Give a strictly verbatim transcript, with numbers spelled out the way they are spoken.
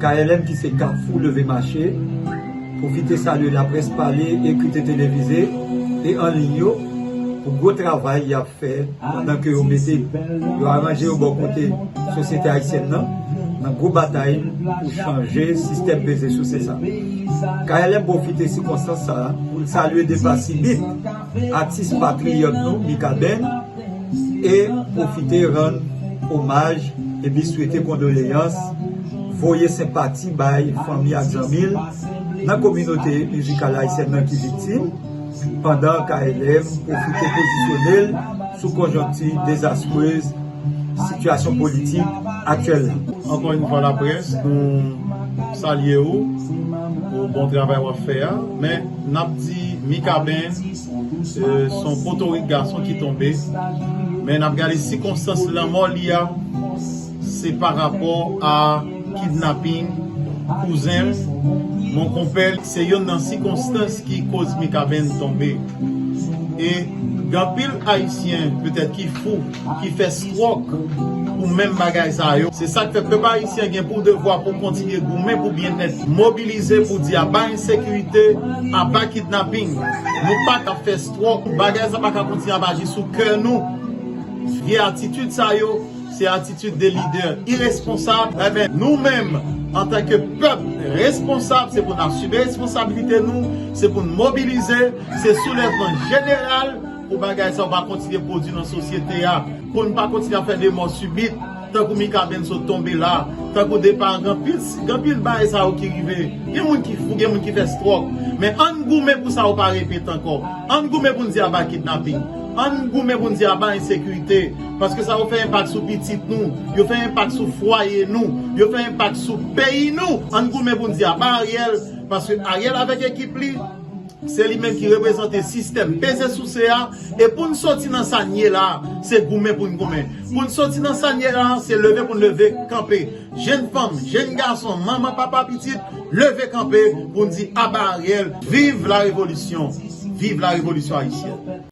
K L M ki se Kafou Leve Mache pwofite salye laprès pale, ekri, televize e an liy yo pou gwo travay y ap fè pandan ke yo mete, yo aranje yo bò kote sosyete ayisyèn nan, nan gwo batay pou chanje sistèm peze souse sa. K L M pwofite sikonstans sa a pou l salye depa sibit atis patriyòt nou, Mikaben, e pwofite rann omaj epi swete kondoleyans, voye senpati bay fanmi ak zanmi l nan kominote mizikal ayisyèn nan ki viktim, pandan K L M pwofite pozisyone l sou konjonkti dezastrez sitiyasyon politik aktyèl la. Ankò yon fwa, laprès, nou salye w pou bon travay w ap fè a, men n ap di Mikaben, e, se yon potorik gason ki tonbe, men n ap gade sikonstans lanmò li a, se pa rapò a kidnaping kouzen l, mon konpè l, se youn nan sikonstans ki koz Mikaben tonbe. E gen anpil Ayisyen, petèt, ki fou, ki fè stròk pou menm bagay sa yo. Se sa k fè pèp ayisyen gen pou devwa pou kontinye goumen pou byennèt, mobilize pou di aba ensekirite, aba kidnaping. Nou pa ka fè stròk, bagay sa pa ka kontinye ap aji sou kè nou. Vye atitid sa yo, se atitid de lidè iresponsab. Enben, nou menm, antanke pèp responsab, se pou n asime responsabilite nou, se pou n mobilize, se soulèvman jeneral pou bagay sa yo pa kontinye pwodui nan sosyete a, pou n pa kontinye ap fè de mò sibit, tankou Mikaben sot tonbe la, tankou depa, gen anpil, gen anpil bagay sa yo ki rive. Gen moun ki fou, gen moun ki fè stròk. Men ann goumen pou sa yo pa repete ankò. Ann goumen pou n di aba kidnaping. Ann goumen pou n di aba ensekirite. Paske sa yo fè enpak sou pitit nou, yo fè enpak sou fwaye nou, yo fè enpak sou peyi nou. Ann goumen pou n di aba Ariel, paske Ariel avèk ekip li, se li menm ki reprezante sistèm peze souse a, e pou n soti nan sa n ye la, se goumen pou n goumen. Pou n soti nan sa n ye la, se leve pou n leve kanpe. Jenn fanm, jenn gason, manman, papa, pitit, leve kanpe pou n di aba Ariel, viv la revolisyon, viv la revolisyon ayisyèn.